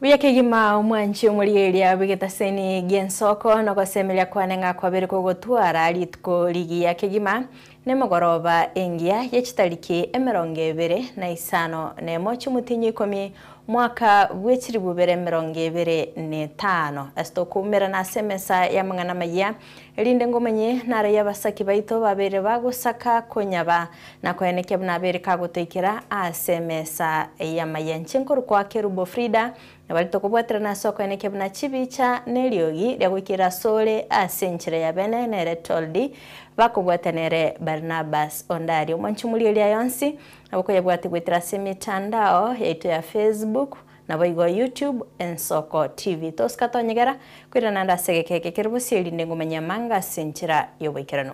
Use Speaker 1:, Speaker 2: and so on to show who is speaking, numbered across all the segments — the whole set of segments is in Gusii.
Speaker 1: Buya kegima omwanchi omorigereria bw'egetaseni gi'ensoko nogosemeria kwane ng'a kwabere kogotwara rituko rigiya kegima nemogoroba engiya ye chitariki 25 chimotinyi 10 mwaka bw'echiribu bere 25 ase tokoumera ase emesa y'amang'ana amaya erinde ngomanye naro y'abasaki baito babere bagosaka konyaba na koenekia buna abere kagotoikera ase emesa y'amaya nche nkorokwa Kerubo Frida nabari tokobwaterana ase okoenekia buna chibicha neriogi riagoikera asore ase enchera ya bene nere Toldi bakobwatanere Barnabas Ondari omwanchi omorieria yonsi nabo koyabwate goetera ase emitandao yaito ya Facebook nabo igo YouTube Ensoko TV tosika tonyegera koirana nde ase egekeke kere bosie erinde ngomanya amanga ase enchera y'oboikeranu.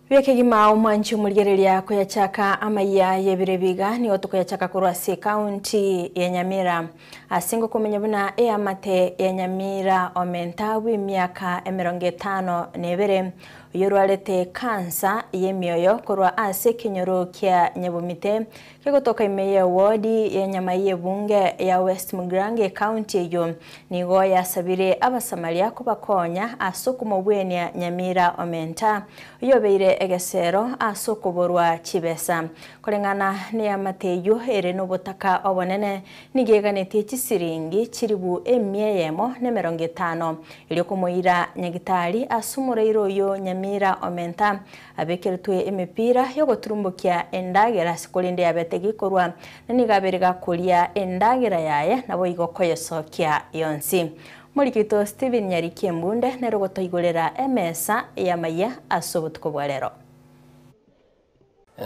Speaker 1: Biekegima omwanchi omorigereria koyachaka amaya y'ebire biga nigo tokoyachaka korwa ase ekaunti ya Nyamira ase ngokomenya buna eamate ya Nyamira omenta bw'emiaka 52 oyorwarete kansa y'emioyo korwa ase ekenyoro kia Nyabomite kegotoka ime ya wodi ya Nyamai ebunge ya West Mugirango ekaunti eyo nigo yasabire abasamaria kobakonya ase okomobwenia Nyamira omenta oyobeire egesero ase okoborwa chibesa koreng'ana n'eamate eyo ere n'obotaka obonene nigo eganetie chisiringi chiribu 150 erio komoira nyagitari ase omorairo oyo Nyamira omenta abekeretwe emepira yogoturumbukia endagera ase korende yabete gikorwa na nigo abere gakoria endagera yaye nabo igo koyesokia yonsi. Morikito Stephen Nyariki Embunde nero gotoigorera emesa y'amaya ase obotuko bwa rero.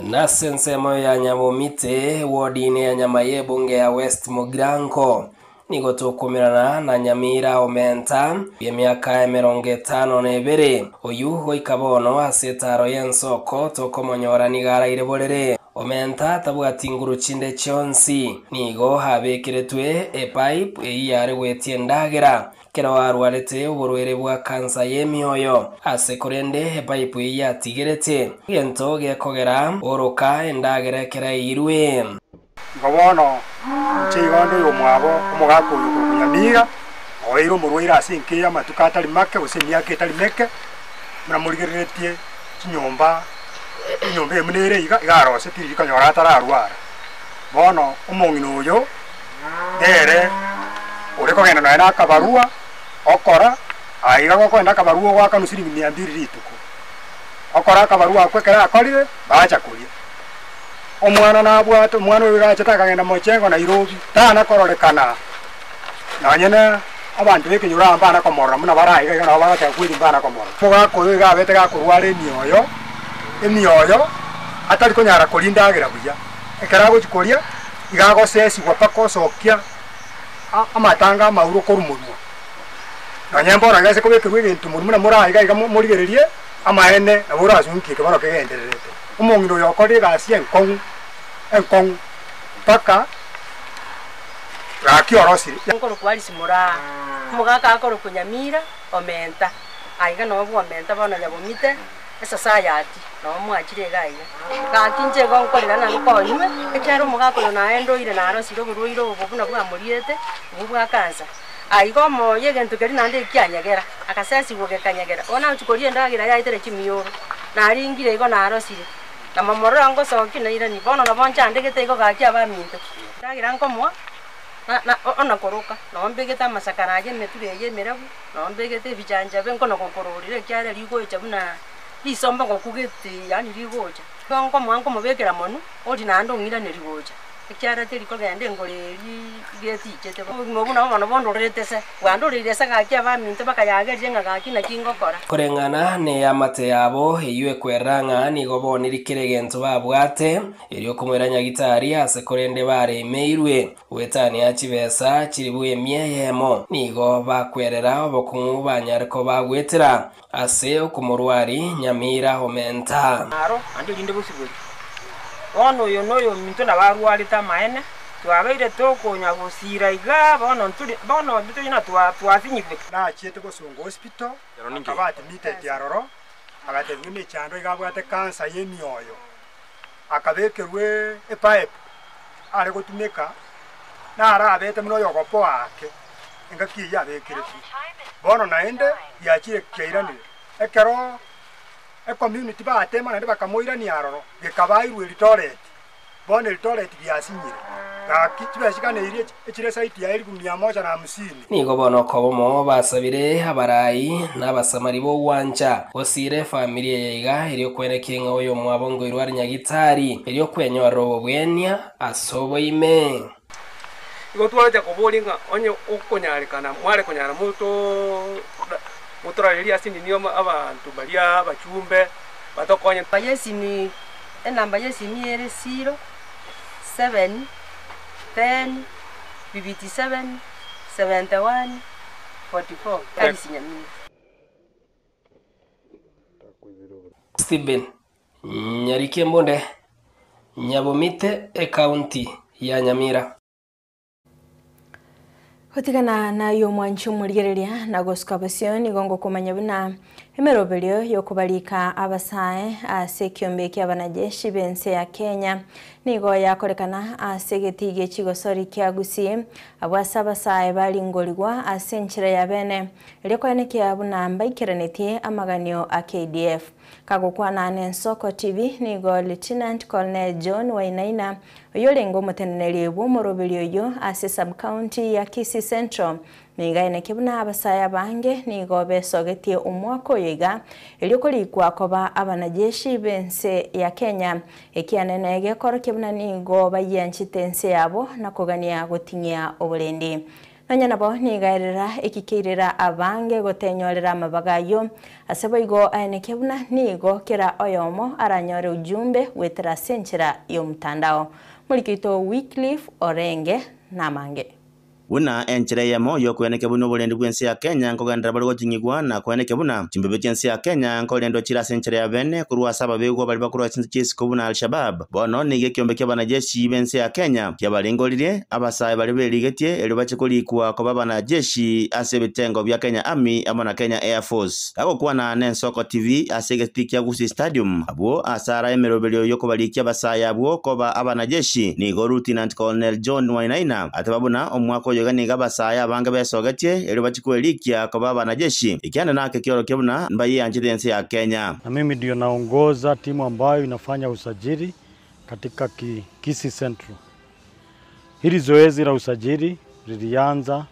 Speaker 2: Nase ensemo ya Nyabomite wodini ya Nyamai ebunge ya West Mugirango nigo tokomerana na Nyamira omenta y'emiaka 52 oyu goika bono ase etaro y'ensoko tokomonyora nigo araire borere omenta tabwati nguru chinde chionsi nigo abekeretwe epipe eyi yare gwetia endagera kero arwarete oborwere bwa kansa y'emioyo ase korende epipe eyi yatigerete gento gekogera oroka endagera ekera eirwe.
Speaker 3: Ngobono nche igondo y'omwabo omogaka oyo korwa Nyamira oeire omorwaire ase enke y'amatuko atari make gose emiaka etari meke buna morigereretie chinyomba enyomba emo nere iga igaroseti rikonyora atararwara bono omong'ina oyo nere ore kogenda naye na akabarua okora aiga gokoenda akabarua ogwakanu siringi 200 rituko okora akabarua akwo ekero akorire bacha koria omwana nabwate omwana oyo gachete akagenda mochengo Nairobi tana kororekana nonyene abantu bekenyoro aba mbana komorora buna baraiga iga nabo bagoteba kweri mbana komorora omogaka oyo iga abete gakorwara emioyo emioyo atari konyara koria endagera buya ekero agochi koria iga agosesigwa mpaka osokia amatanga amauro korwa monwa nonye mbono iga ase kobekerwa egento monwe buna moraiga iga morigererie amaene nabo orasunkie bono kegendererete omong'ina oyo okorire egasi enkong'u enkong'u mpaka gaki orosire.
Speaker 4: Nkorokwa Alice Moraa omogaka akorokwa Nyamira omenta aiga nabo omenta bono Nyabomite esociety nabo mwachire iga iga gaki inche igo nkorera na nkonywe ekero omogaka oyo naende oire narosire oborwaire obo buna bwamoriete obwo bwa kansa aiga omoyo egento keria naende ekianyegera akasesigwa gekanyegera bono agochi koria endagera yaetere chimioro naringire igo narosire na momorora ngosoki nairani bono nabo nchandegete igo gaki abaminto endagera nkomoa na ona koroka nabo mbegete amasakara aye emeture eye emerabu nabo mbegete ebichanchabe nkono gokororire ekiara rigocha buna risomba gokugete yaani rigocha igo nkomoa nkomobekera monwe ori naende ong'iraneri rigocha ekiara teri kogenda engoro eri getichete obogima buna bono bondorerete se bwandoreire se gaki abaminto bakayagerire ng'a gaki naki ngokora.
Speaker 2: Koreng'ana n'eamate yabo eywo ekwerera ng'a nigo bonirikire egento babwate erio okomoira nyagitari ase korende baremeirwe gwetania chibesa chiribu 100 nigo bakwerera obokong'u banyareko bagwetera ase okomorwari Nyamira omenta.
Speaker 5: Aro ande rinde bosibori bono oyo noyo minto nabarwarete amaene Twabeire tokonya gosira iga bono nturi bono nturi na twasinyigwe.
Speaker 3: Nachiete Bosongo Hospital, akaba admitted aroro, agatebiwa emechando iga abwate cancer ya emioyo, akabekerwa epipe are gotumeka, naro abete buna oyogopoa ake, engaki eyio abekeretwe. Bono naende giachire kiairanire, ekero ecommunity batema naende bakamoirania aroro, gekabairwa Eldoret, bono Eldoret giasinyire, gaki chibesa chiganeirie echire zaidi ya elfu mia moja na hamsini.
Speaker 2: Nigo bono okobomo basabire abarai na abasamari b'ogwancha gosira efamiri eye iga erio kwenekia ng'a oyo omwabo ngoirwa are nyagitari erio kwenyorera obobwenia ase oboime.
Speaker 6: Igo twancha koboria ng'a onye okonyarekana mware konyara motorarerie ase nini abanto baria abachumbe batokonye.
Speaker 4: Yesimi enamba yesimi ere 0 7 10 57 71 44 Alice Nyamira.
Speaker 2: Stephen Nyarike Mbunde, Nyabomite, Ekaunti ya Nyamira.
Speaker 1: Gotigana nayo omwanchi omorigereria na gosuka bosio nigo ngokomanya buna emeroberio yokobarika abasae ase ekiombe kia abanajeshi b'ense ya Kenya nigo yakorekana ase egetii gie chigosori kia Gusii abwo ase abasae baringorigwa ase enchera ya bene erio koenekia buna mbaikeranetie amaganio a KDF. Kagokwana na Ensoko TV nigo Lieutenant Colonel John Wainaina oyo orenge omoteneneri bw'omoroberi oyo ase sub-county ya Kisii Central niga aenekia buna abasae abange nigo besogetie omwaka oyo iga erio korikwa koba abanajeshi b'ense ya Kenya ekianene gekorokia buna nigo bayianchete ense yabo na kogania goting'ia oborendi. Nonya nabo nigaerera ekikeirera abange gotenyorera amabaga ayo ase boigo aenekia buna nigo kera oyomo aranyore ujumbe gwetera ase enchera y'omotandao. Morikito Wycliffe Orenge namange.
Speaker 7: Buna enchera eyemo yokweneke buna oborendi bw'ense ya Kenya nkogendera bari goting'igwa na kweneke buna chimbibe chi'ense ya Kenya nkorendwa chire ase enchera ya bene korwa ase ababegwa bari bakorwa chinse chi'isiko buna Al-Shabab. Bono nigo ekiombe kia abanajeshi b'ense ya Kenya kiabarengoririe abasae bari berigetie erio bache korikwa koba abanajeshi ase ebitengo bia Kenya Army amo na Kenya Air Force. Gagokwana na Ensoko TV ase egetii kia Gusii Stadium abwo ase ara emeroberio yokobarikia abasae abwo koba abanajeshi nigo Lieutenant Colonel John Wainaina ateba buna omwaka oyo iga nigo abasae abange besogetie erio bache kwerikia koba abanajeshi ekianda nake kiorokia buna mbayianchete ense ya Kenya.
Speaker 8: Na mimi ndio naongoza timu ambayo inafanya usajili katika Kisii Central. Hili zoezi la usajili lilianza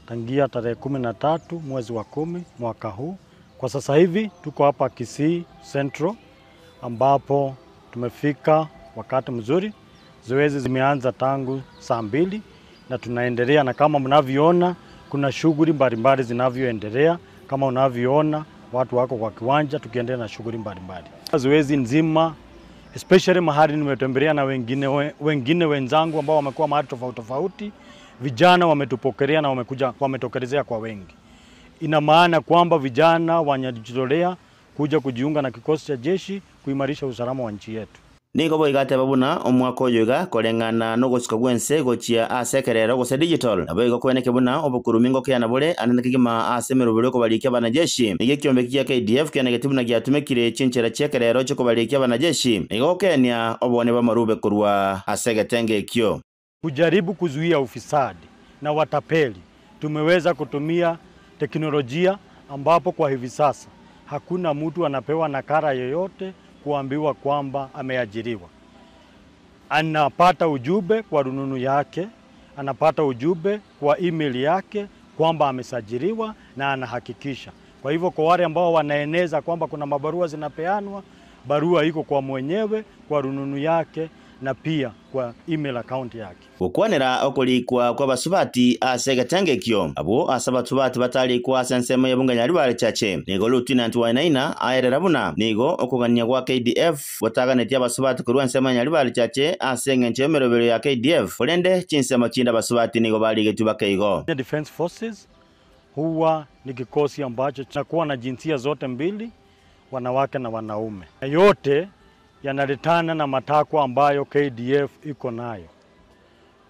Speaker 8: tangia tarehe 13 mwezi wa 10 mwaka huu. Kwa sasa hivi tuko hapa Kisii Central ambapo tumefika wakati mzuri. Zoezi zimeanza tangu saa 2 na tunaendelea, na kama mnavyoona kuna shughuli mbalimbali zinavyoendelea. Kama unavyoona watu wako kwa kiwanja tukiendelea na shughuli mbalimbali. Zoezi nzima especially mahali nimetembelea na wengine wenzangu ambao wamekuwa mahali tofauti tofauti, vijana wametupokelea na wamekuja wametokelezea kwa wengi. Ina maana kwamba vijana wanajitolea kuja kujiunga na kikosi cha jeshi kuimarisha usalama wa nchi yetu.
Speaker 7: Nigo boigateba buna omwaka oyo iga koreng'ana nogosika bwense gochia ase ekerero gose digital nabo igo kweneke buna obokurumi ngokeana bore anene kegima ase emeroberi okobarikia abanajeshi. Nigo ekiombe kia KDF kianegeti buna giatumekire chinchera chia ekerero chiokobarikia abanajeshi nigo gokenia obone bwa korwa ase egetenge ekio.
Speaker 8: Kujaribu kuzuia ufisadi na watapeli, tumeweza kutumia teknolojia ambapo kwa hivi sasa hakuna mtu anapewa nakala yoyote kuambiwa kwamba ameajiriwa. Anapata ujumbe kwa rununu yake, anapata ujumbe kwa email yake kwamba amesajiliwa na anahakikisha. Kwa hivyo kwa wale ambao wanaeneza kwamba kuna mabarua zinapeanwa, barua iko kwa mwenyewe, kwa rununu yake na pia kwa email account yake.
Speaker 7: Gukwanera okurikwa kwa basubati ase egetenge ekio abo ase abatubati batarikwa ase ensemo y'ebunganya ribare chache nigo Lieutenant Wainaina aerera buna nigo okogania gwa KDF gotaganetie abasubati korwa ensemo ya Nyaribare chache ase eng'encho y'emerobero ya KDF korende chinsemo chinde abasubati nigo barigetwe bakeigo.
Speaker 8: Defense Forces huwa ni kikosi ambacho kinakuwa na jinsia zote mbili, wanawake na wanaume. Yote yanaletana na matakwa ambayo KDF iko nayo.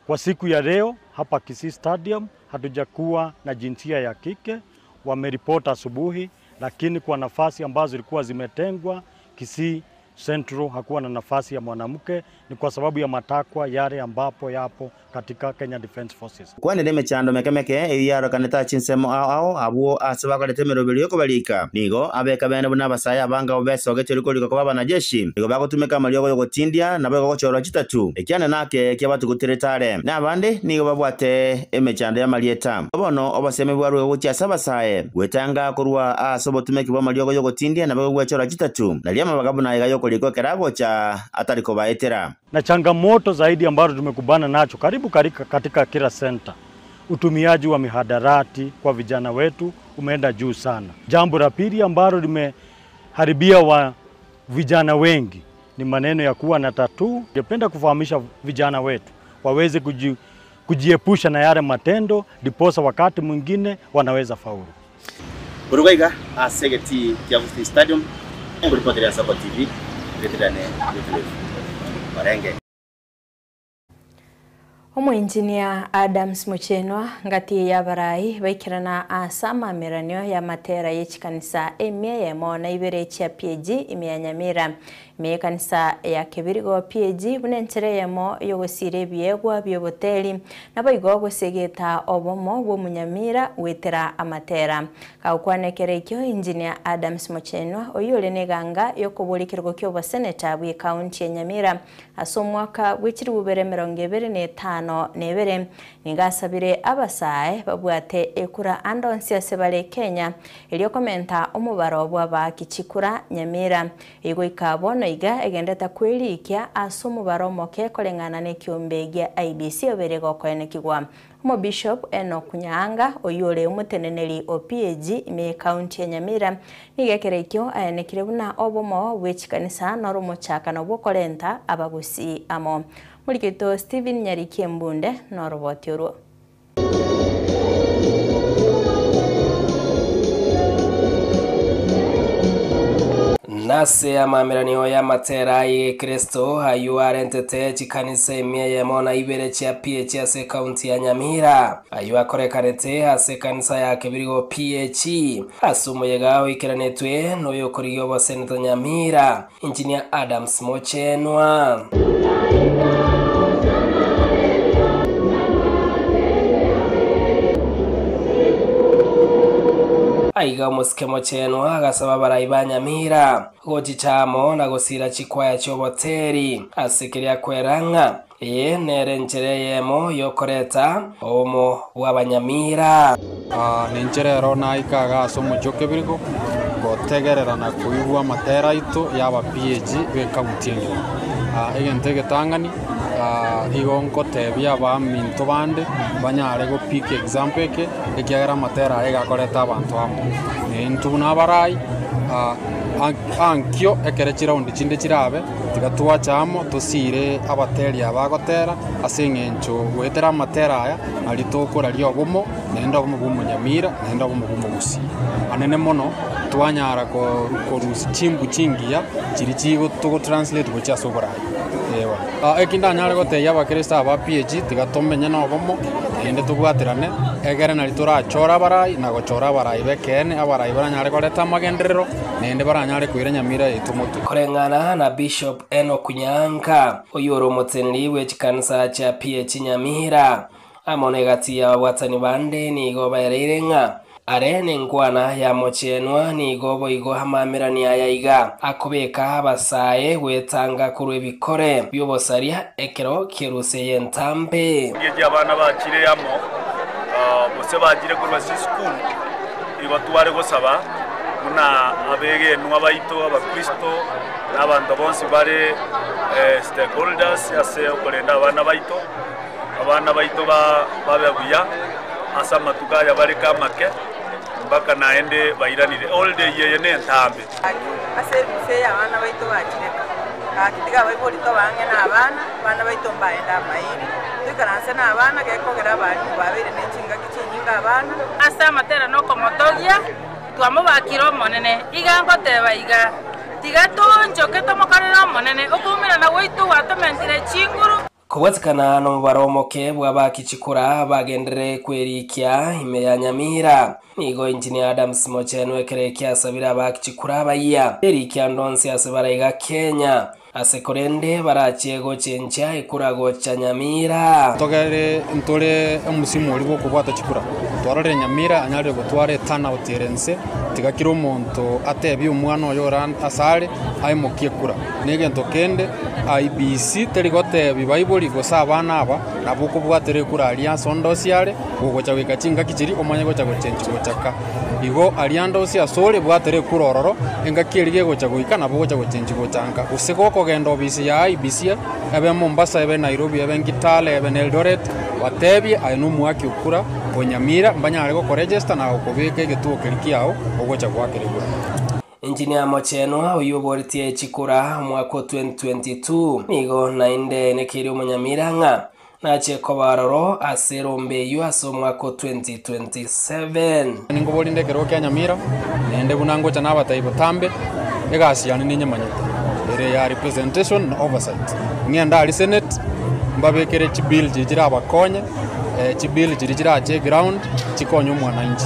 Speaker 8: Kwa siku ya leo hapa Kisii Stadium hatujakuwa na jinsia ya kike, wameripota asubuhi, lakini kwa nafasi ambazo zilikuwa zimetengwa Kisii Central hakuwa na nafasi ya mwanamke, ni kwa sababu ya matakwa yale ambapo yapo katika Kenya Defence Forces.
Speaker 7: Kwanire emechando mekemeke eyo yarokanete chinsemo ao ao abwo ase bakorete emeroberi yokobarika nigo abeka bene buna abasaya abanga besogetie rikoriko koba abanajeshi nigo bagotumeka amariogo yogotindia nabo egogochorwa chitatu ekiane nake kiabatuguterete are na abande nigo babwate emechando ya marieta bono obosemi bwarwe gochia ase abasaye gwetanga korwa ase obotumeki bwa amariogo yogotindia nabo egwechorwa chitatu naria amabaga buna iga yokorikwa ekero agocha atari kobaetera.
Speaker 8: Na changamoto zaidi ambazo tumekumbana nacho karibu katika kila senta, utumiaji wa mihadarati kwa vijana wetu umeenda juu sana. Jambo la pili ambalo limeharibia wa vijana wengi ni maneno ya kuwa na tatuu. Ningependa kufahamisha vijana wetu waweze kujiepusha na yale matendo, ndiposa wakati mwingine wanaweza faulu.
Speaker 7: Burugaiga asegeti kia Gusii Stadium nguripoteria Soko TV retirane Wycliffe Barenge.
Speaker 1: Omuengineer Adams Muchenwa ngati ya barai baikirana asama miranio ya matera yechikanisa emia yemo na ibere chia PAG imia Nyamira imia kanisa ya Kebirigo PAG bunenchere yemo yogosire biegwa byoboteli nabo igo gosegeta obomo bwo Munyamira wetera amatera kaukwanekere ikyo Engineer Adams Muchenwa oyole neganga yokobolikirgo kyo senator bwe county ya Nyamira asomwaka bwechiri bubere 25 nebere ningasabire abasae babwate ekura andonsi asebale Kenya iliyokomenta omubaro bwa bakichikura Nyamira igo ikabona iga egendeta kwelikia asomubaro moke kolengana nekiombe gia IBC oberego koenekigwa Omo Bishop Enoch Nyaanga oyore omuteneneri o PAG ime county ya Nyamira nigekerekio ayenekire buna obomo bwechikanisa noromochaka nobwokorenta abagusi amo Mulikito Steven Nyariki Mbunde noroboti orwo.
Speaker 2: Nase amameranio ya matera ye Kristo ayu arentete chikanisa emia yemo na ibere chia PH ase county ya Nyamira ayu akorekanete ase kanisa ya Kebirigo PH ase omoyega oikeranetwe noyokorigia oboseneta Nyamira Engineer Adams Mochenwa. Aiga omusike Mochenwa agasaba barai ba Nyamira gochichamo na gosira chikwaya chioboteri ase keria kwerang'a eye nere nchere yemo yokoreta omo bw'abanyamira.
Speaker 9: Nincherero naikaga ase omochie o Kebirigo gotegerera na koigwa amatera aito yaba PAG be county engima. Egento egetang'ani igo nkotebia abaminto bande banyare gopika example eke ekiagera amatera aya egakoreta abanto amo nintwe buna abarai ankio ekere chiraundi chinde chirabe tiga amo tosire abateri abagotera ase eng'encho goetera amatera aya ari tokoraria obomo naende obomo bwa Omonyamira naende obomo bwa Omogusii anene mono twanyara korusia chimbu chingiya chiri chigotranslate gochia ase oborai ewa. Ekindanyare goteia abakristo aba PAG tiga tomenye na obomo naende tobwaterane egere nari torachora abarai na gochora abarai bekene abarai baranyare koreta amagenderero naende baranyare koira Nyamira yaitu motwe.
Speaker 2: Koreng'ana na Bishop Enoch Nyaanga oyore omotseneri bwe chikanisa chia PAG Nyamira amo negati ya babwatani bande nigo baereire ng'a are nenkwana ya Mochenwa nigo boigo amamerani aya iga akobeka abasaye gwetanga korwa ebikore byobosaria ekero kieruse yentambe.
Speaker 10: Ngeji abana bakire amo bose bagire korwa sisukuru igo tware gosaba buna abegenwa baito abakristo n'abantu bonsi bare stakeholders ase okorenda abana baito babe buya ase amatuka aya bare kamake mpaka naende bairanire all day yeye ne ntambe
Speaker 11: ase ebise abana baito bachireka akitiga baibori tobange na abana baito mbaenda amairi tuikaranse na abana gekogera abarimu babere nechingaki chinyinga abana
Speaker 12: ase amatera nokomotogia twamobakire omonene iga ngoteba iga tiga tonjoke tomokorere omonene okuumerana gwaito gwatomentire chinguru.
Speaker 2: Kobwatikana nomobaro omoke bw'abaaki chikura bagenderere kwerikia ime ya Nyamira. Nigo Engineer Adams Mochenwa ekero eki asabire abaaki chikura abayia berikia ande onsi ase baraiga Kenya ase korende barachie gochenchia ekura gocha Nyamira.
Speaker 9: Togere ntore omosimu oria bw'okobwata chikura, twarorire Nyamira anyarire gotwara eturnout ere nse, tiga kera omonto atebie omwana oye ore asare aimokie ekura. Na egento kende, IEBC teri gotebi baibori gose abana aba nabo okobwatera ekura aria ase onde osiare, gogocha goika chingaki chiria omanye gocha gochenchia gocha ka. Igo aria ande osie asore bwatera ekura ororo, engaki eria gegocha goika nabo ogocha gochenchia gocha nka. Gose gokogenda obisi ya IEBC ebe Mombasa ebe Nairobi ebe Kitale ebe Eldoret, batebie aye nomoaki okura o Nyamira mbanyare gokoregister na gokobeka egetuo keria kiao ogocha goakera ekura.
Speaker 2: Engineer Mochenwa oyio oboretie chikura omwaka o 2022 nigo naende enekeire omonyamira ng'a nachie koba aroro ase erombe eyio ase omwaka o 2027.
Speaker 9: Ninkoborinde ekerogo kia Nyamira, naende buna ngocha nabatai botambe, egasi yane ninyemanyete, ere ya representation na oversight. Ng'ende aria senate, mbabekere chibill chiria chirabakonye, chibill chiria chirache eground, chikonye omwananchi.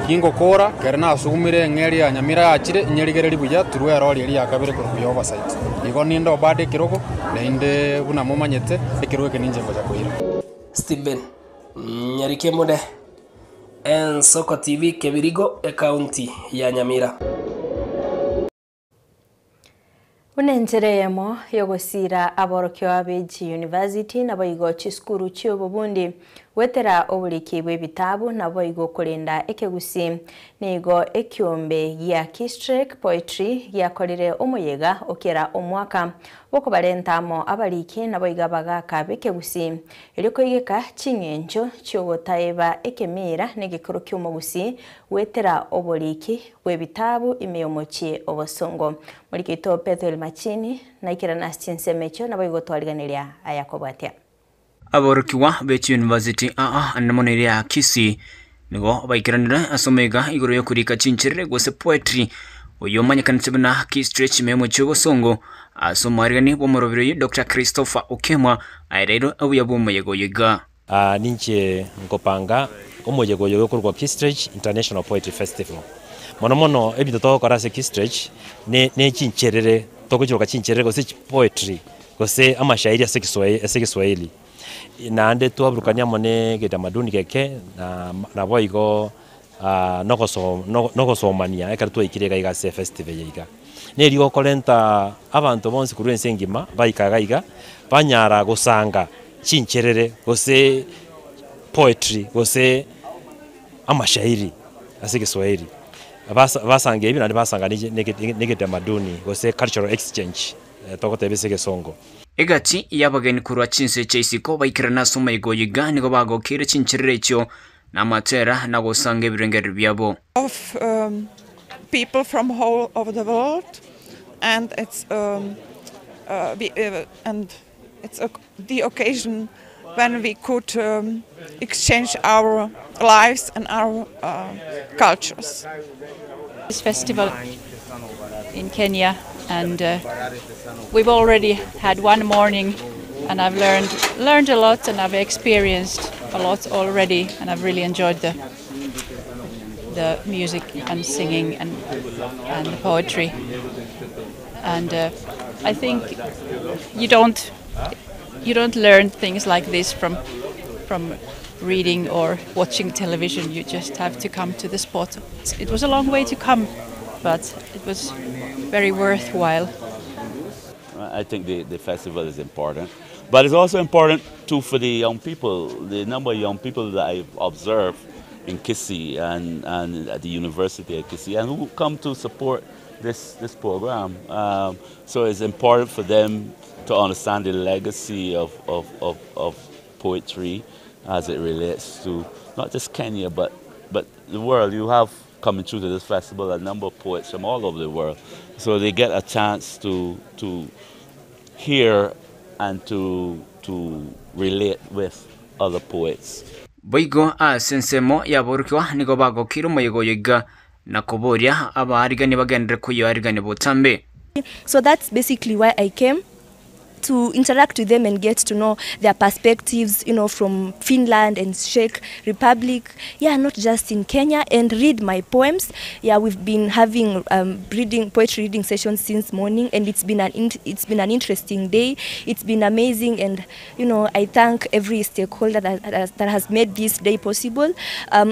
Speaker 9: Gingokora, ekero nasugumire eng'eria ya Nyamira yachire, inyerigererie buya through erori eria ya kabere korwa buya oversight. Igo ninde obade ekerogo, naende buna momanyete, ekerogo eke ninche ngocha koira.
Speaker 2: Stephen Nyarikemode, Ensoko TV, Kebirigo, Ekaunti ya Nyamira.
Speaker 1: Buna enchera eyemo y'ogosiira aborokigwa be chiyunivasiti naboigo chisukuru chi'obobundi goetera oboriki bw'ebitabu naboigo korenda ekegusii. Nigo ekiombe gia Kistrek Poetry giakorire omoyega o kera omwaka bw'okobarenta amo abariki naboigo abagaka b'ekegusii erio koigeka ching'encho chi'ogotaeba ekemira na egekoro ki'omogusii goetera oboriki bw'ebitabu ime y'omochie obosongo. Morikito Pethuel Machini naikerana ase chinsemo echio naboigo twariganeria ayakobwatia.
Speaker 13: Aborokigwa be chiyunivasiti aa ande mono eria ya Kisii nigo baikeranire ase omega igoro y'okorika chincherere gose poetry oyio omanyekanete buna Kistrech ime y'omochie obosongo ase omoaregani bw'omorobiri oyio Doctor Christopher Okemwa aereirwe obuya bw'omoyega oyo iga.
Speaker 14: Aa ninche nkopanga omoyega oyo okorokwa Kistrech International Poetry Festival. Mono mono ebinto togokora ase Kistrech ne ne chincherere, togochiroka chincherere gose chipoetry gose amashairi ase ekeswae ase egeswahili. Naende twaburukania amo na egetamaduni geke na naboigo nogoso nogosomania ekero twaikire iga iga ase efestival eye iga. Neri gokorenta abanto bonsi korwa ense engima baika iga iga, banyara gosanga chincherere gose poetry gose amashairi ase egeswahili. Basa basanga ebi naende basanga ne ne egetamaduni gose cultural exchange togoteba ase egesongo.
Speaker 13: Egati y'abageni korwa chinse chia isiko baikerana ase omoyega oyo iga nigo bagokeire chincherere echio na amatera na gosanga ebirengererio biabo.
Speaker 15: Of people from all over the world and it's and it's the occasion when we could exchange our lives and our cultures.
Speaker 16: This festival in Kenya and we've already had one morning and I've learned learned a lot and I've experienced a lot already and I've really enjoyed the the music and singing and and the poetry and uh, I think you don't you don't learn things like this from from reading or watching television you just have to come to the spot it was a long way to come but it was very worthwhile
Speaker 17: I think the, the festival is important. But it's also important too for the young people, the number of young people that I've observed in Kisii and, and at the university at Kisii and who come to support this, this program. Um, so it's important for them to understand the legacy of, of, of, of poetry as it relates to not just Kenya, but, but the world. You have coming through to this festival a number of poets from all over the world. So they get a chance to, to hear and to, to relate with other poets.
Speaker 13: Boigo ase ensemo y'aborokigwa nigo bagokire omoyega oyo iga na koboria abaarigani bagenderere koyoarigania botambe.
Speaker 18: So that's basically why I came to interact with them and get to know their perspectives, you know, from Finland and Czech Republic, yeah, not just in Kenya, and read my poems. Yeah, we've been having reading poetry reading sessions since morning, and it's been an it's been an interesting day. It's been amazing, and you know, I thank every stakeholder that has made this day possible.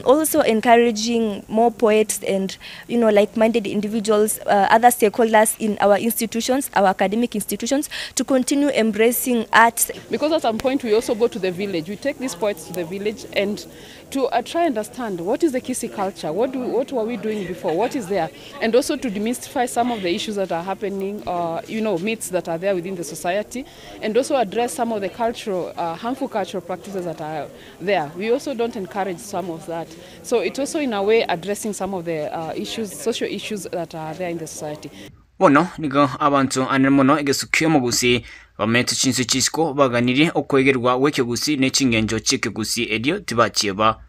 Speaker 18: Also encouraging more poets and, you know, like-minded individuals, other stakeholders in our institutions, our academic institutions, to continue embracing arts.
Speaker 19: Because at some point we also go to the village. We take these poets to the village and to try and understand what is the Kisii culture, what were we doing before, what is there, and also to demystify some of the issues that are happening, you know, myths that are there within the society, and also address some of the cultural, harmful cultural practices that are there. We also don't encourage some of that. So it's also in a way addressing some of the issues, social issues that are there in the society.
Speaker 13: Bono nigo abantu anemono egesukio mugusi bamete chinsu chisiko baganire okwegerwa wekegusi ne chingenjo chikegusi edio tibachieba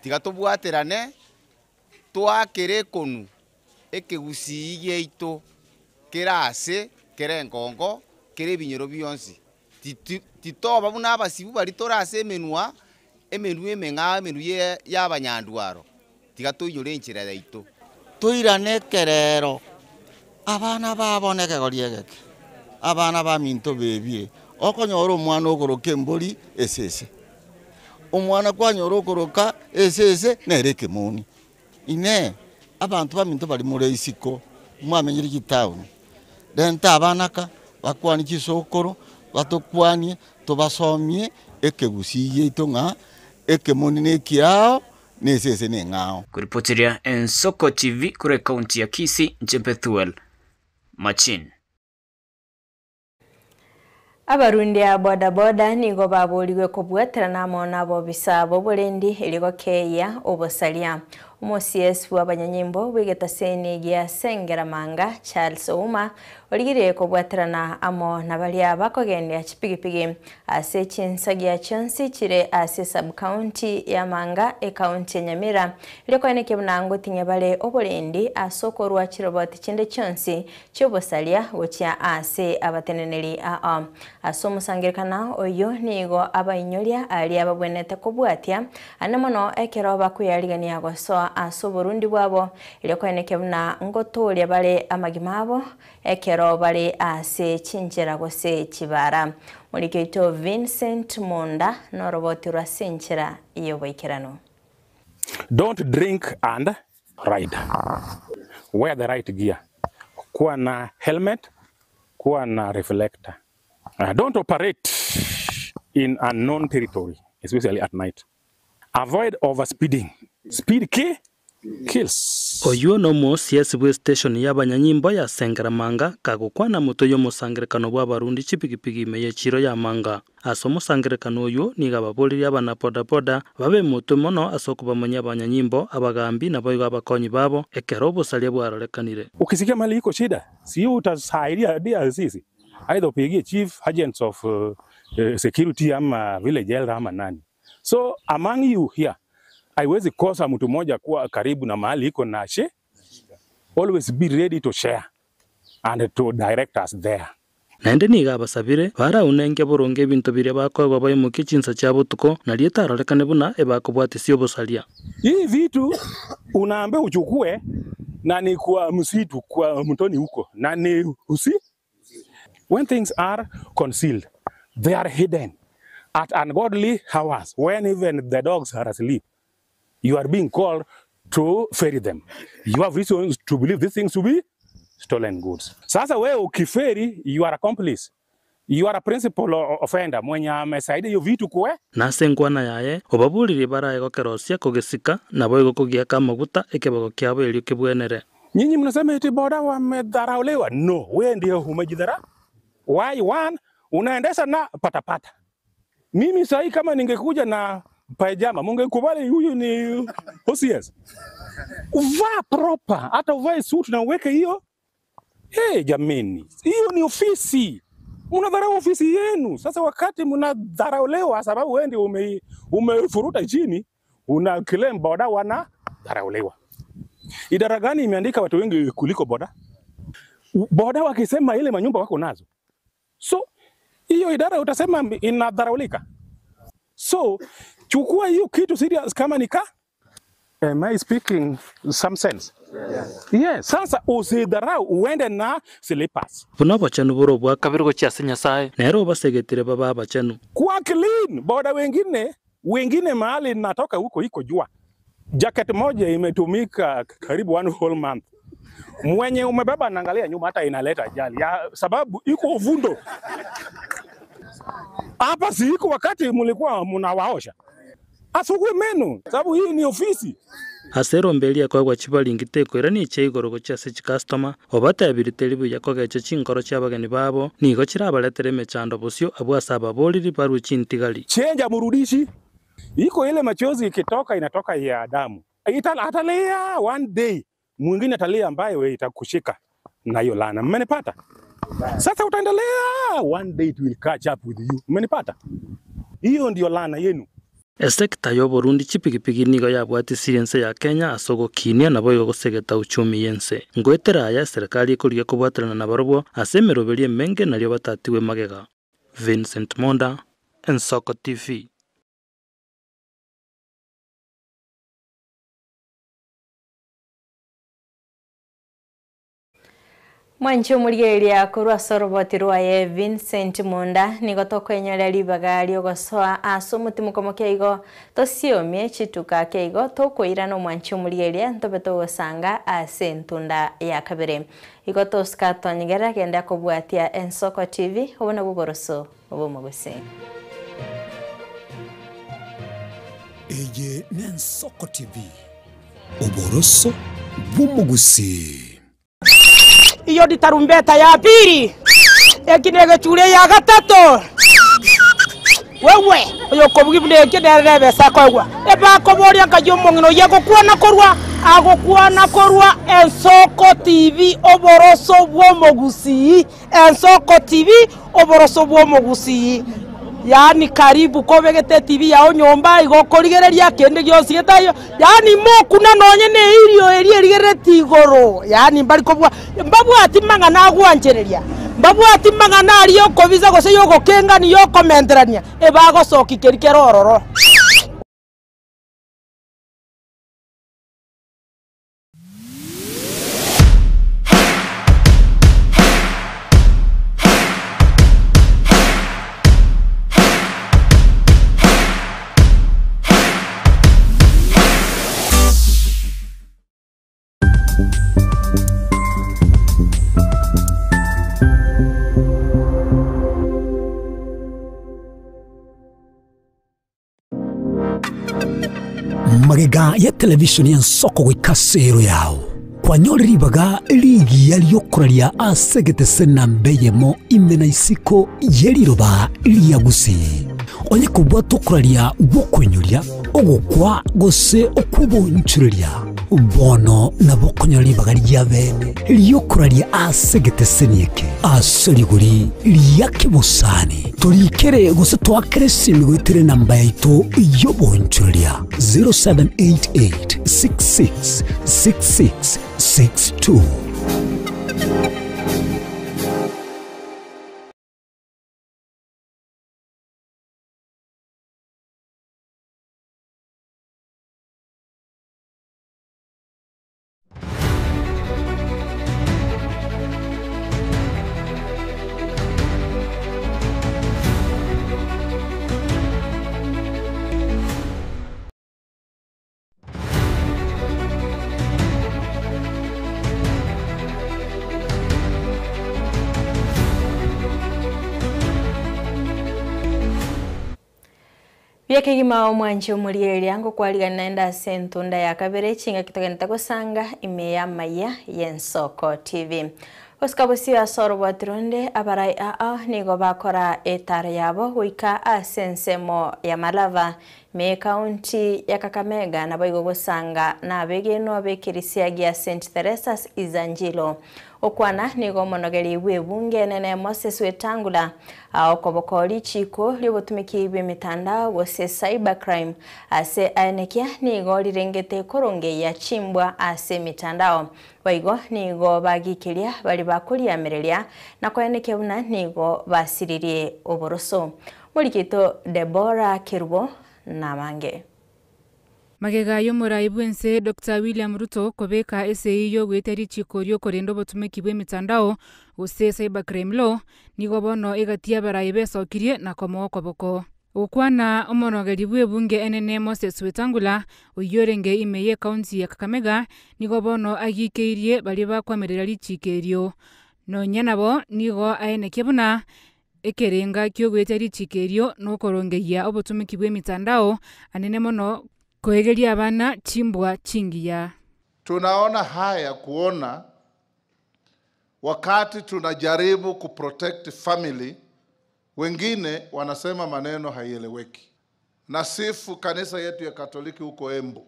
Speaker 20: tiga tobwaterane twakere konu ekegusi gieito kerase kerengongo kere binyoro bionsi titoba buna abasibu bari torase emenwa emenu emeng'a emenu y'abanyandwaro tiga toinyore enchera yaito
Speaker 21: toirane kerero abana baboneke goriegeke abana ba minto bebie okonyora omwana okoroka embori esese omwana kwanyora okoroka esese nere ekemoni ine abantu ba minto bari muri isiko mwamenyere gitauni renta abanaka bakwani chisokoro batokwanie tobasomie ekegusi yeito ng'a ekemoni nekiao nesese neng'ao.
Speaker 13: Kuripotiria Ensoko TV kure kaunti ya Kisii, Njempethuel Machin.
Speaker 1: Abarundi a boda boda nigo baboligwe kobwaterana amo nabo bisabo bolendi erigokeya obosalia. Omo-CS w'abanyanyimbo bw'egetaseni gia Sengeramanga Charles Ouma origire kobwaterana amo na baria bakogendia chipigipigi ase chinsagia chionsi chire ase sub-county ya Manga ekaunti ya Nyamira erikoeneke buna ngotinya bare oborendi ase okorwa chiroboti chinde chionsi chiobosalia gochia ase abateneneri aa ase omosangerekana oyo nigo abainyoria aria babwenete kobwatia ane mono ekero bakuyarigania gosoa ase oborundi bwabo erikoeneke buna ngotoria bare amagima abo ekero bare ase chinchera gose chibara. Murikeito Vincent Monda noroboti rwa senchera iyo boikerano.
Speaker 22: Don't drink and ride. Wear the right gear. Kuwa na helmet, kuwa na reflector. Don't operate in unknown territory, especially at night. Avoid overspeeding. Speed kills.
Speaker 23: Oyo no mo CS bwe station y'abanyanyimbo ya Sengeramanga kagukwana muto yo musangerekano bw'abarundi chipigipigi meye chiro ya Manga. Aso musangerekano oyo niga baboliri abana boda boda babe muto mono asokubamanya abanyanyimbo abagambi nabo abakonyi babo ekero obosalia bwarorekanire.
Speaker 22: Ukisikia mali iko shida, si utasaidia dia sisi. Aidha upigie chief agents of security ama village elder ama nani. So among you here haiwezi kosa mtu mmoja kuwa karibu na mahali iko na she. Always be ready to share and to direct us there.
Speaker 23: Naende niga abasabire baraunenge boronge ebinto biria bakoegwa baimukie chinsa chia botuko nario etarorekane buna ebakobwatisia obosalia.
Speaker 22: Hii vitu unaambiwa uchukue na ni kwa msitu kwa mtoni huko na ni usi. When things are concealed, they are hidden at ungodly hours when even the dogs are asleep. You are being called to ferry them. You have reasons to believe these things to be stolen goods. Sasa wewe ukiferi, you are accomplice. You are a principal offender mwenye amesaidia hiyo vitu kwe.
Speaker 23: Nase nkwana yaye obabulire baraye gokerosia kogesika nabo igokogiaka amaguta ekebego kiabo erio kebwenere.
Speaker 22: Nyinyi mnasema eti boda wamedharauliwa. No, wewe ndio umejidharau. Why one unaendesha na patapata. Mimi sahi kama ningekuja na pajama mungekubali huyu ni OCS. Uvaa proper, hata uvae suit na uweke hiyo. Hey, jameni, hiyo ni ofisi. Mnadharau ofisi yenu. Sasa wakati mnadharauliwa sababu wewe ndio umefuruta chini, una claim boda wanadharauliwa. Idara gani imeandika watu wengi kuliko boda? Boda wakisema ile manyumba wako nazo. So Hiyo idara utasema inadharaulika. So chukua hiyo kitu serious kama ni ka Am I speaking some sense? Yes. Yes. Sasa usidharau uende na slippers.
Speaker 23: Buna obochenu bore obwa kabere gochia ase Nyasaye, nere obasegetire babe abachenu.
Speaker 22: Kuwa clean. Boda wengine wengine mahali natoka huko iko jua. Jacket moja imetumika karibu one whole month. Mwenye umebeba anaangalia nyuma hata inaleta ajali ya sababu iko uvundo. Hapa si iko wakati mlikuwa mnawaosha. Asugue meno sababu hii ni ofisi.
Speaker 23: Ase erombe ekoegwa chibaringi tekoirania chia igoro gochia ase chikastoma, obatebiri teri buya kogecha chinkoro chia abageni babo, nigo chirabaretere emechando bosio abwo ase ababoriri barwe chintigari.
Speaker 22: Chenja murudishi. Iko ile machozi ikitoka inatoka ya damu. Ita, atalia one day, mwingine atalia ambaye wewe itakushika na hiyo laana. Mmenipata? Sasa utaendelea, one day it will catch up with you. Mmenipata? Hiyo ndio laana yenu.
Speaker 23: Esekta ya oborundi chipigipigi nigo yabwatisirie ense ya Kenya ase ogokinia nabo igo gosegeta uchumi yense. Ngoetera aya eserikali ekorigia kobwaterana nabarobwo ase emeroberi emenge nario batatiwe magega. Vincent Monda, Ensoko TV.
Speaker 1: Mwanchi omorigereria korwa ase oroboti rwaye Vincent Munda nigo tokwenyoria ribaga riogosoa ase omotimokomo kiaigo tosiomie chituka kiaigo tokoirana omwanchi omorigereria ntobe togosanga ase entunda ya kabere igo tosika twanyegera genda kobwatia Ensoko TV obo nabwo boroso obomogose.
Speaker 3: Eye ne Ensoko TV oboroso bw'omogusii.
Speaker 5: Iyo ni tarumbeta ya pili ekinegecure ya gatato wewe oyo kobugi eki nerebesa koigwa ebakoboria nkai omong'ina oyo agokwana korwa agokwana korwa Ensoko TV oboroso bw'omogusii. Ensoko TV oboroso bw'omogusii, yaani karibu kobegete TV yao nyomba igokorigereria kende gionsi getayo, yaani mokuna nonye ne irio eri erigereti igoro, yaani mbari kobwa mbabwati mang'ana agwanchereria mbabwati mang'ana aria okobisa gose yogokengani yokomenterania ebagosoki keri kero ororo.
Speaker 3: Magega ya televishoni ya Nsoko goika sero yao kwanyorire ribaga rigiya riokoraria ase egetese namba eyemo ime na isiko yeriroba ria gusii onye kobwata okoraria gwokoinyoria ogokwa gose okwobonchureria bono nabo okonyora ribaga ria bene riokoraria ase egeteseni eke ase rigori ria kebosani torikere gose twakere esimi goetere namba yaito yobonchureria 0788 66 66 62.
Speaker 1: Byekegima omwanchi omorigereria ngokwarigana naende ase entunda ya kabere chinga kitogenda gosanga ime ya maya y'Ensoko TV. Gosika bosio ase oroboti ronde abarai aa nigo bakora etaro yabo goika ase ensemo ya Malava me county ya Kakamega nabo igo gosanga na abegenwa b'ekerisia gia St Teresa's Izanjilo. Okwana nigo omonogeri bw'ebunge enene Moses Wetangula okoboko richiko riobotumiki bw'emitandao gose cybercrime ase aenekia nigo rirengete korongeyia chimbwa ase emitandao. Boigo nigo bagikeria baria bakoriamereria na koenekia buna nigo basiririe oboroso. Morikito Deborah Kerubo namange.
Speaker 4: Magega y'omorai bw'ense Doctor William Ruto kobeka esegi y'ogoetia richiko riokorenda obotumeki bw'emitandao gose cybercrime law, nigo bono egati y'abarai besokirie na komoa okoboko. Gokwana omonogeri bw'ebunge enene Moses Wetangula oyio orenge ime y'ecounty ya Kakamega nigo bono agikeirie baria bakwamerera richiko erio. Nonya nabo nigo aenekia buna Ekerenga ki'ogoetia richiko erio nokorongeyia obotomeki bw'emitandao, anene mono koegeria abana chimbwa chingiya.
Speaker 6: Tunaona haya kuona wakati tunajaribu kuprotect family, wengine wanasema maneno haieleweki. Nasifu kanisa yetu ya Katoliki huko Embu,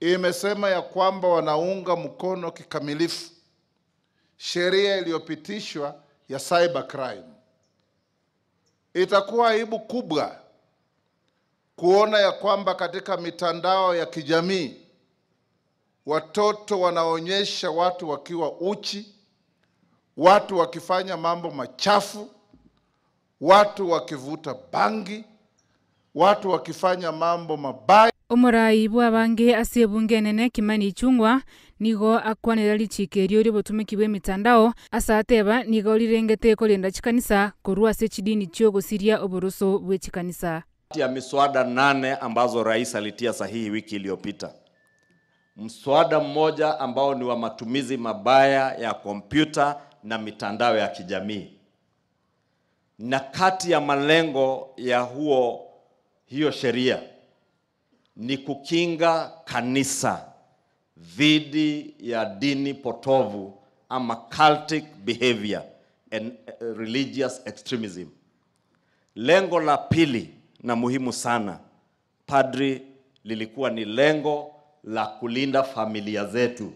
Speaker 6: imesema ya kwamba wanaunga mkono kikamilifu sheria iliyopitishwa ya cyber crime. Itakuwa aibu kubwa kuona ya kwamba katika mitandao ya kijamii watoto wanaonyesha watu wakiwa uchi, watu wakifanya mambo machafu, watu wakivuta bangi, watu wakifanya mambo mabaya.
Speaker 4: Omorai bw'abange ase ebunge enene Kimani Ichung'wa nigo akwanera richiko erio ri'obotumeki bw'emitandao ase ateba nigo rirengete korenda chikanisa korwa ase chidini chi'ogosiria oboroso bwe chikanisa.
Speaker 8: Kati ya miswada 8 ambazo rais alitia sahihi wiki iliyopita, mswada mmoja ambao ni wa matumizi mabaya ya kompyuta na mitandao ya kijamii, na kati ya malengo ya hiyo sheria ni kukinga kanisa dhidi ya dini potovu ama cultic behavior and religious extremism. Lengo la pili na muhimu sana, padri, lilikuwa ni lengo la kulinda familia zetu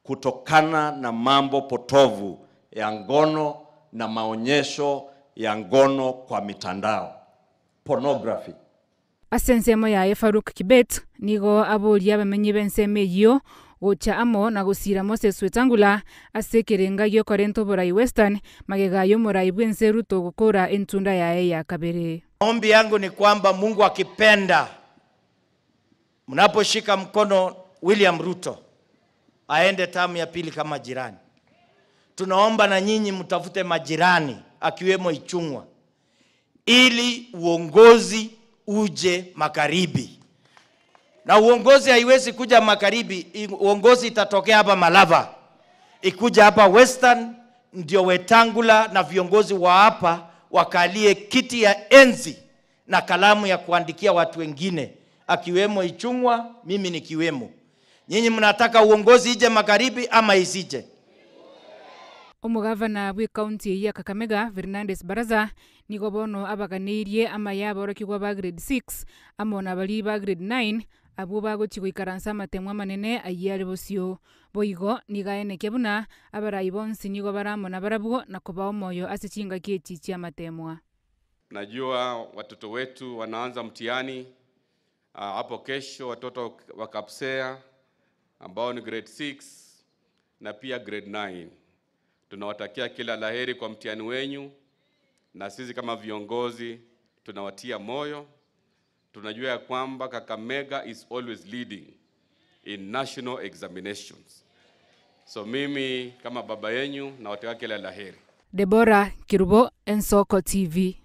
Speaker 8: kutokana na mambo potovu ya ngono na maonyesho ya ngono kwa mitandao, pornography.
Speaker 4: Ase ensemo yaye Farouk Kibet nigo aboria abamenyi b'ensemo eyio gocha amo na gosira Moses Wetangula ase ekerenga gi'okorenta oborai Western magega y'omorai bw'ense Ruto gokora entunda yaye ya kabere.
Speaker 24: Maombi yangu ni kwamba Mungu akipenda, mnaposhika mkono William Ruto aende tamu ya pili kama jirani, tunaomba na nyinyi mtafute majirani akiwemo Ichung'wa ili uongozi uje magharibi. Na uongozi haiwezi kuja magharibi, uongozi itatokea hapa Malava, ikuja hapa Western, ndio Wetangula na viongozi wa hapa wakalie kiti ya enzi na kalamu ya kuandikia watu wengine akiwemo Ichung'wa, mimi nikiwemo. Nyinyi mnataka uongozi ije magharibi ama isije?
Speaker 4: Omogavana bwe county ya Kakamega Fernandes Baraza nigo bono abaganeirie amaya aborokigwa ba grade 6 amo na bari ba grade 9 abwo bagochi goikaransa amatemwa amanene ayio are bosio. Boigo nigo aenekia buna abarai bonsi nigo baramo na barabwo na kobaa omoyo ase chingaki echi chi'amatemwa.
Speaker 25: Najua watoto wetu wanaanza mtihani hapo kesho, watoto wa Kapsea ambao ni grade 6 na pia grade 9. Tunawatakia kila laheri kwa mtihani wenyu, na sisi kama viongozi tunawatia moyo. Tunajua ya kwamba Kakamega is always leading in national examinations. So mimi kama baba yenyu nawatakia kila laheri.
Speaker 4: Deborah Kirubo, Ensoko TV.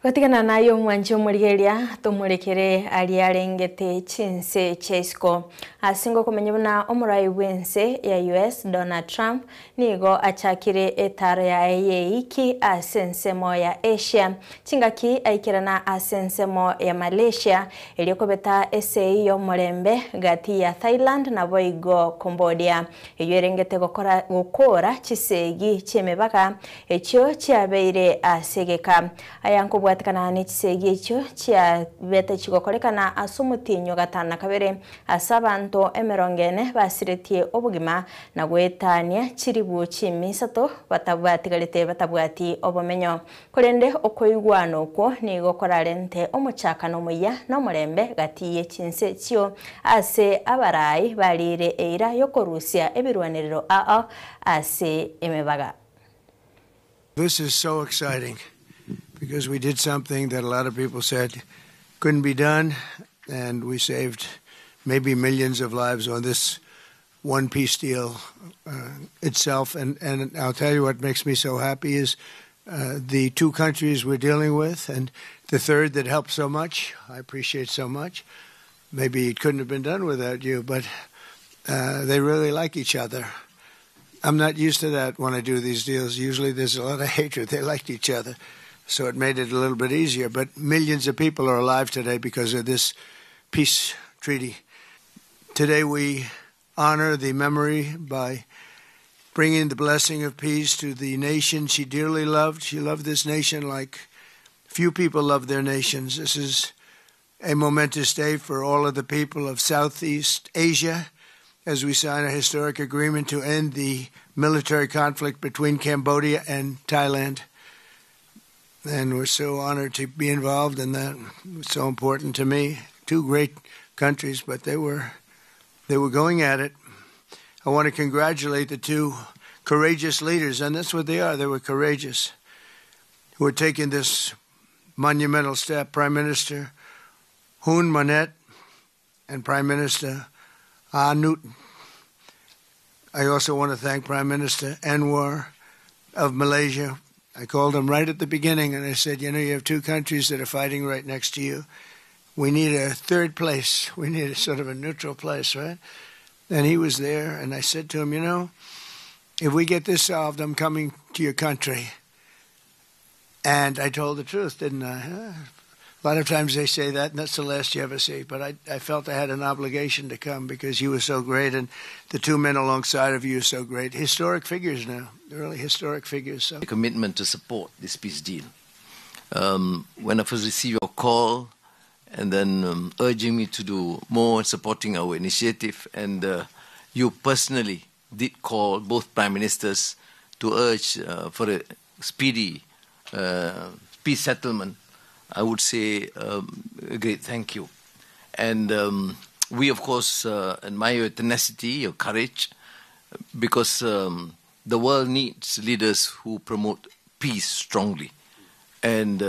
Speaker 1: Gotigana nayo omwanchi omorigereria tomorekere aria arengete chinse chia isiko ase ngokomenya buna omorai bw'ense ya US Donald Trump nigo achakire etaro yaye yeiki ase ensemo ya Asia chingaki aikerana ase ensemo ya Malaysia erio kobeta esei y'omorembe gati ya Thailand na boigo Cambodia eyo erengete gokora chisegi chiemebaka echio chiabeire ase egeka aya nkobwa Kobwatekana ne chisegi echio chiabete chigokorekana ase omotienyi o gatano na kabere ase abanto emerongo ene basiretie obogima na goetania chiribu chimisato batabwatigarete batabwati obomenyo. Korende okoigwana okwo nigo korarente omochakano omuya na omorembe gati ye chinse echio ase abarai barire eira y'okorusia ebirwanerero ao ase emebaga.
Speaker 7: This is so exciting because we did something that a lot of people said couldn't be done, and we saved maybe millions of lives on this one peace deal itself. And, and I'll tell you what makes me so happy is the two countries we're dealing with, and the third that helped so much, I appreciate so much. Maybe it couldn't have been done without you, but they really like each other. I'm not used to that when I do these deals. Usually there's a lot of hatred. They liked each other. So it made it a little bit easier. But millions of people are alive today because of this peace treaty. Today we honor the memory by bringing the blessing of peace to the nation she dearly loved. She loved this nation like few people love their nations. This is a momentous day for all of the people of Southeast Asia as we sign a historic agreement to end the military conflict between Cambodia and Thailand. And we're so honored to be involved in that. It's so important to me. Two great countries, but they were they were going at it. I want to congratulate the two courageous leaders, and that's what they are. They were courageous, who are taking this monumental step. Prime Minister Hun Manet and Prime Minister Anutin. I also want to thank Prime Minister Anwar of Malaysia. I called him right at the beginning and I said, You know, you have two countries that are fighting right next to you. We need a third place. We need a sort of a neutral place, right? And he was there, and I said to him, You know, if we get this solved, I'm coming to your country. And I told the truth, didn't I? Huh? A lot of times they say that, and that's the last you ever see. But I, I felt I had an obligation to come because you were so great, and the two men alongside of you are so great. Historic figures now, really historic figures. So.
Speaker 9: The commitment to support this peace deal. When I first received your call, and then urging me to do more supporting our initiative, and you personally did call both prime ministers to urge for a speedy peace settlement. I would say a great thank you. And we, of course, admire your tenacity, your courage, because the world needs leaders who promote peace strongly. And,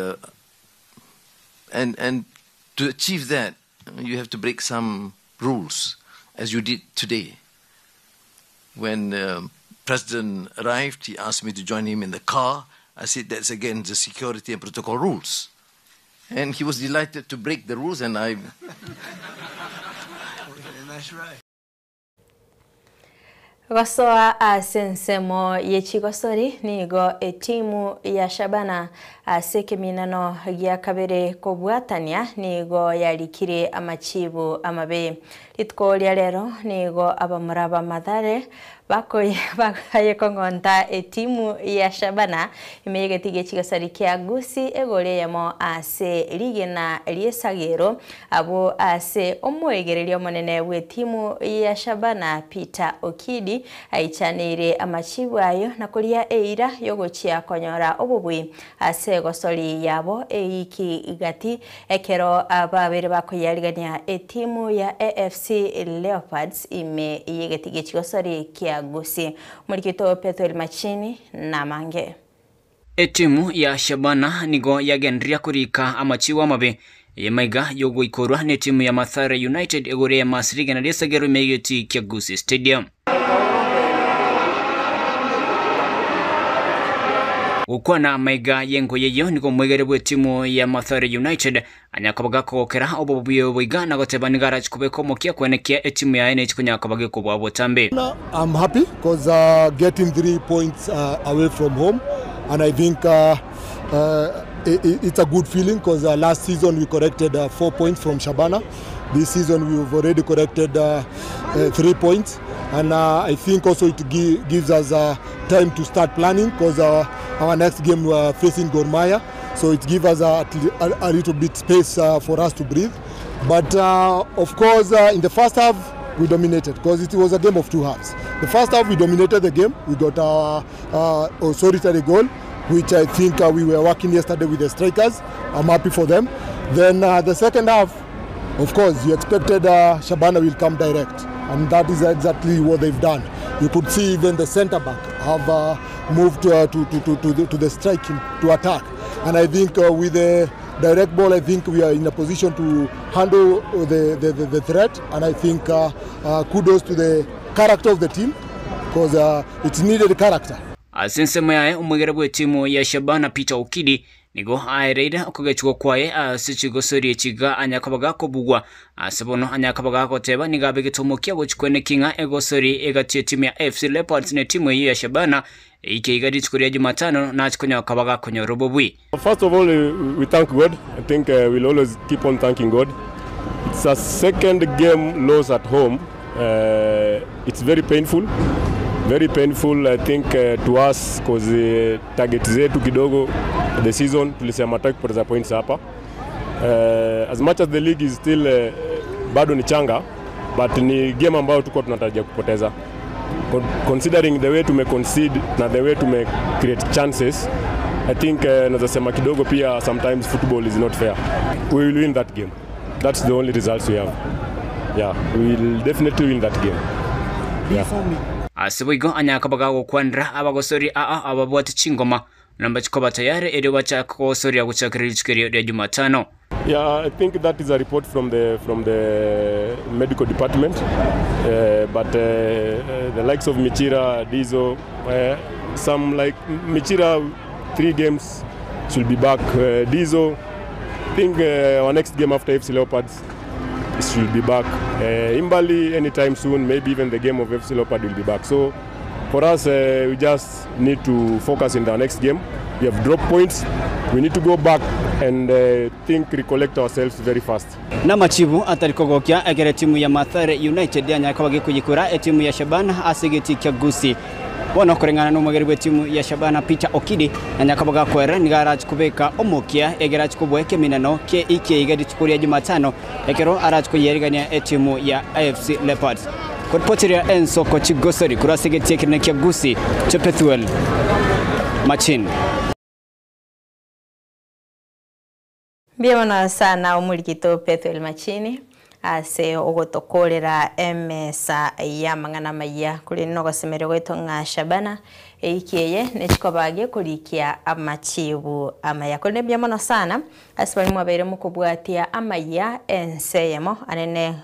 Speaker 9: and, and to achieve that, you have to break some rules, as you did today. When the president arrived, he asked me to join him in the car. I said that's against the security and protocol rules. And he was delighted to break the rules, and I.
Speaker 7: And that's right.
Speaker 1: Gosoa ase ensemo yechigosori nigo etimu ya Shabana ase ekeminano gia kabere kobwatania nigo yarikire amachibu amabe. Rituko ria rero nigo abamura ba Mathare bakaye kong'onta etimu ya Shabana imeyegeti gechigosori kia Gusii egore yamo ase rigena riesagero abo ase omwegereria omonene bw'etimu ya Shabana Peter Okidi aichaneire amachibu ayo na kuria eira yogochia konyora obobui ase gosori yabo eiki igati ekero ababere bakoyarigania etimu ya AFC Leopards ime yegeti gechigosori kia Gusii. Murikito Pethuel Machini na mange.
Speaker 13: Etimu ya Shabana nigo yagenderia kurika amachiwa amabe yemaiga yogoikorwa ne timu ya Mathare United egore ya masiriga na riesagero imegeti kia Gusii Stadium. Gukwana maiga yengo yeyo niko mwegere bwe timu ya Mathare United anyakobaga kogokera obobuyo boiga na goteba nigara chikubeko mokia kwenekia etimu ya NH kunyakobaga kubwa botambe.
Speaker 10: I'm happy because getting 3 points away from home, and I think it's a good feeling because last season we corrected 4 points from Shabana. This season we've already corrected 3 points, and I think also it gives us time to start planning because our next game we are facing Gor Mahia. So it gives us a, a, a little bit space for us to breathe. But of course, in the first half, we dominated because it was a game of two halves. The first half, we dominated the game. We got our solitary goal, which I think we were working yesterday with the strikers. I'm happy for them. Then the second half, of course, you expected Shabana will come direct, and that is exactly what they've done. You could see even the centre back have moved to the striking to attack, and I think with the direct ball, I think we are in a position to handle the threat, and I think kudos to the character of the team because it's needed character.
Speaker 13: Ase ensemo yaye omwegera bw'etimu ya Shabana Peter Okidi nigo aereire okogechigwa kwaye ase chigosori echiga anyakabaga kobugwa ase bono anyakabaga goteba nigo abegete omokia gochikwana eking'a egosori egati etimu ya AFC Leopards na etimu eyio ya Shabana eike iga rituko ria Jumatano nachikonyoka bagakonyora obobui.
Speaker 2: First of all, we thank God. I think we'll always keep on thanking God. It's a second game loss at home. It's very painful. Very painful, I think, to us because target zetu kidogo the season tulisema hatutaki kupoteza points hapa. As much as the league is still bado ni changa, but ni game ambayo tuko tunatarajia kupoteza. Considering the way tume concede na the way tume create chances, I think naweza sema kidogo pia sometimes football is not fair. We will win that game. That's the only results we have. Yeah, we will definitely win that game. Yeah.
Speaker 13: Ase boigo anyakabaga gokwanera abagosori aa ababwate chingoma namba chikoba tayari erio bachaka kogosoria gochakera rituko erio ria Jumatano.
Speaker 2: Yeah, I think that is a report from the medical department. But the likes of Michira, Dizo, some like Michira, three games should be back. Dizo, I think our next game after FC Leopards should be back. Imbali anytime soon, maybe even the game of FC Leopard will be back. So for us, we just need to focus in the next game. We have dropped points. We need to go back and think, recollect ourselves very fast.
Speaker 11: Na machibu atari kogokia egere timu ya Mathare United yanyaka bagikuyikura etimu ya Shabana ase geti kia Gusii. Bono kureng'ana na omogeri bwa etimu ya Shabana Peter Okidi nanyaka bagakwera niga arachi kubeka omokia egere achi kobua ekeminano kie ikie iga rituko ria Jumatano ekero arachi koyerigania etimu ya AFC Leopards. Kuripotiria ensoko chigosori kurwa ase egeti ekerene kia Gusii, Chepethuel Machin.
Speaker 1: Mbuya sana omurikito Pethuel Machini ase ogotokorera emesa ya mang'ana maya kuri nogosemerio gwaito ng'a Shabana eikieye nechikobagie kurikia amachibu amaya kuri mbuya mono sana ase bari mwabeire mokobwatia amaya enseyemo anene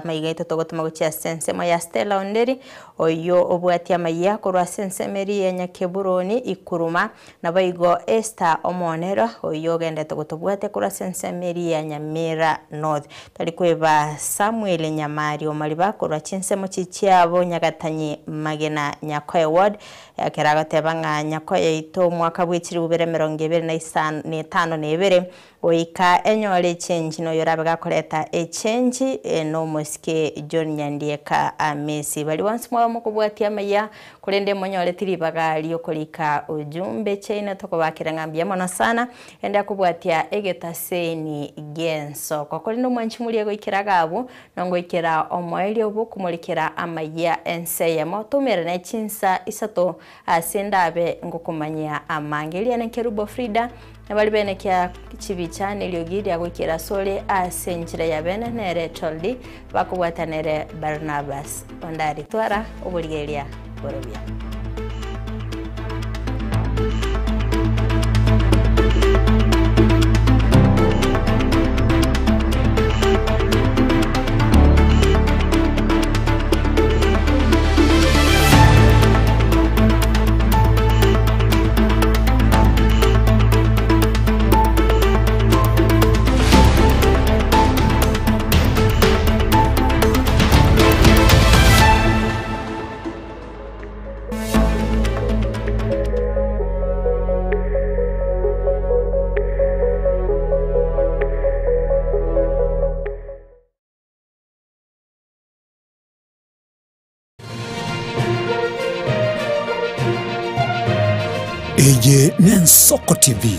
Speaker 1: maiga aito togotoma gochia ase ensemo ya Stella Onderi oyo obwatia amaya korwa ase ensemo eria ya Nyakeburoni ikuruma nabo igo Esther Omonero oyo ogendete gotobwatia korwa ase ensemo eria ya Nyamira North tari kweba Samuel Nyamari omariba korwa chinsemo chichiabo Nyagatanyi Magena Nyakoe Ward ekero agoteba ng'a Nyakoe yaito omwaka bwa 2025 goika enyore echange noyo orabe gakoreta echange nomosike John Nyandieka Amesi bari bonsi mwaba mokobwatia amaya korende monyoreti ribaga riokorika ujumbe chaina tokobakera ng'a mbuya mono sana ende akobwatia egetaseni giensoko korende omwanchi moria goikera gabo nongoikera omoerio bokomorikera amaya enseyemo tumerane chinsa isato ase ndabe ngokomanya amange eliane Kerubo Frida nabari bene kia chibicha neriogi ria goikera sore ase enchera ya bene nere Toldi bakobwatanere Barnabas Ondari twara oborigeria borobia.
Speaker 3: Eye nensoko TV.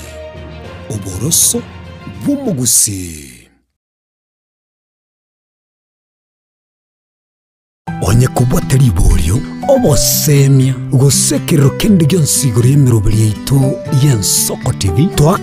Speaker 3: Oboroso bw'omogusii. Onye kobwate riborio, obosemia, gose ekerero kende gionsi igoro y'emeroberi yaito y'Ensoko TV, toa.